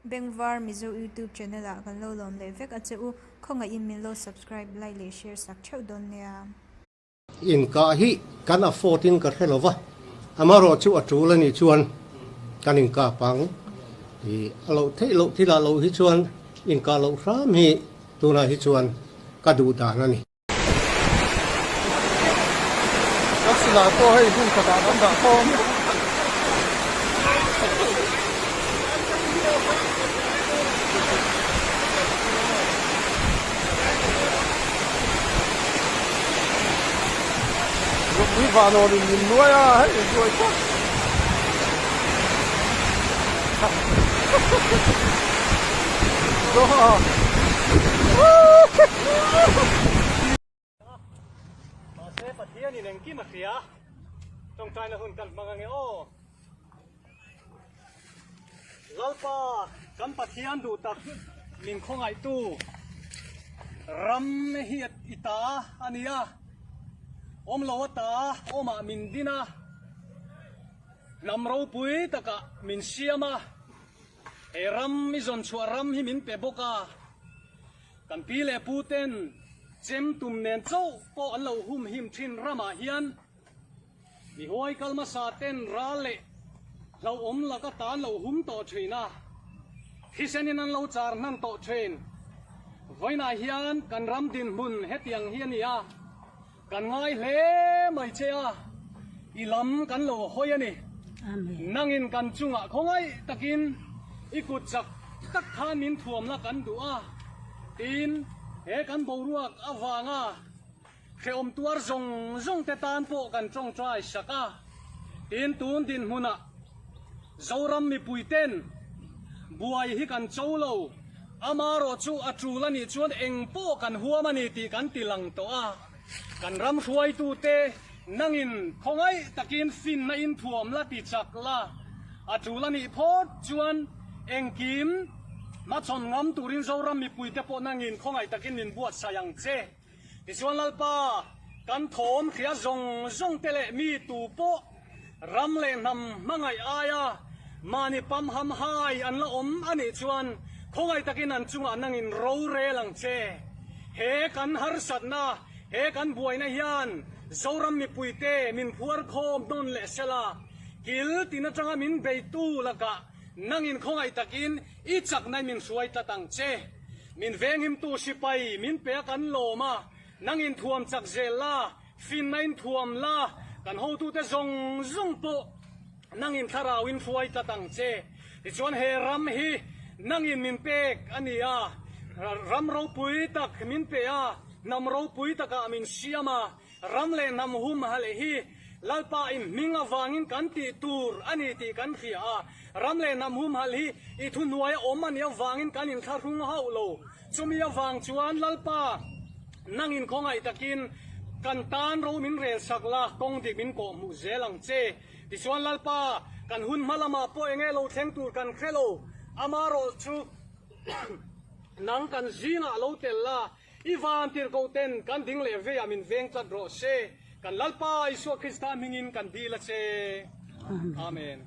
Bengvar Mizo YouTube channel ah kan lo lawm leh vek a che u, khawngaihin min lo subscribe, like leh share sak theuh dawn nia. Inkah hi kan afford in ka hre lo va, amaherawh chu a tul a nih chuan kan inkap ang. Ih a loh theih loh thil ah loh hi chuan inkah loh hram hi tunah hi chuan ka duh dan a ni. Kan silai pawh hei hmun khatah kan dah khawm. Lungpui vanawn in min nuai a, hei nuai tak. Mahse Pathianin engkim a hria, tawngtaina hun kan hmang ange aw. Lalpa kan Pathian duh tak min khawngaihtu ram hi i ta a ni a, awm lo ata awmah min din a, hnam ropui takah min siam a, he ram i zawn chhuah ram hi min pe bawk a. Kan pi leh pu ten chem tum nen chauh pawh an lo humhim thin ramah hian mi huai kal hmasa ten ral leh hlauhawm laka tan lo hum tawh thin a, thisenin an lo char hnan tawh thin. Vawiinah hian kan ram dinhmun hetiang hi a ni a. Kan ngai hle mai che a, i lam kan lo hawi a ni. Nangin kan chungah khawngaih takin i kut chak tak khan min thuam la kan duh a, tiin he kan boruak avanga hrehawm tuar zawng zawng te tan pawh kan tawngtai sak a, tiin tun dinhmunah Zoram mipui ten buai hi kan cho lo. Amarawh chu a tul a nih chuan eng pawh kan huam a ni tih kan ti lang tawh a. Kan ram hruaitute nangin khawngaih takin finna in thuam la ti chak la, a tul a nih phawt chuan engkim hmachhawn ngam turin Zoram mipuite pawh nangin khawngaih takin min buatsaih ang che. Tichuan Lalpa, kan thawm hria zawng zawng te leh mi tu pawh ram leh hnam hmangaih aia mahni pam ham hai an la awm a nih chuan khawngaih takin an chungah nangin rorel ang che. He kan harsatna, he kan buaina hian Zoram mipuite min phuar khawm nawn leh sela, kil tin atanga min beitu lakah nangin khawngaih takin i chakna min hruai tlat ang che. Min venghimtu sipai min pe a kan lawm a, nang inthuam chak zel la, finna inthuam la, kan hotute zawng zawng pawh nang in thlarau in hruai tlat ang che. Tichuan he ram hi nang in min pek a ni a, ram ropui tak min pe a, hnam ropui takah min siam a, Ram leh hnam humhalh hi Lalpa in hming avangin kan tih tur a ni tih kan hria a, ram leh hnam humhalh hi i thuhnuai a awm a nih avangin kan inthlahrung hauh lo. Chumi avang chuan Lalpa nangin khawngaih takin kan tan ro min rel sak la, kawng dik min kawhhmuh zel ang che. Tichuan Lalpa kan hun hma lamah pawh enge lo thleng tur kan hre lo, amarawh chu nang kan zingah lo tel la, I van tirhkoh ten kan ding leh veiah min veng tlat rawh se. Kan Lalpa Isua Krista hmingin kan dil a che. Amen.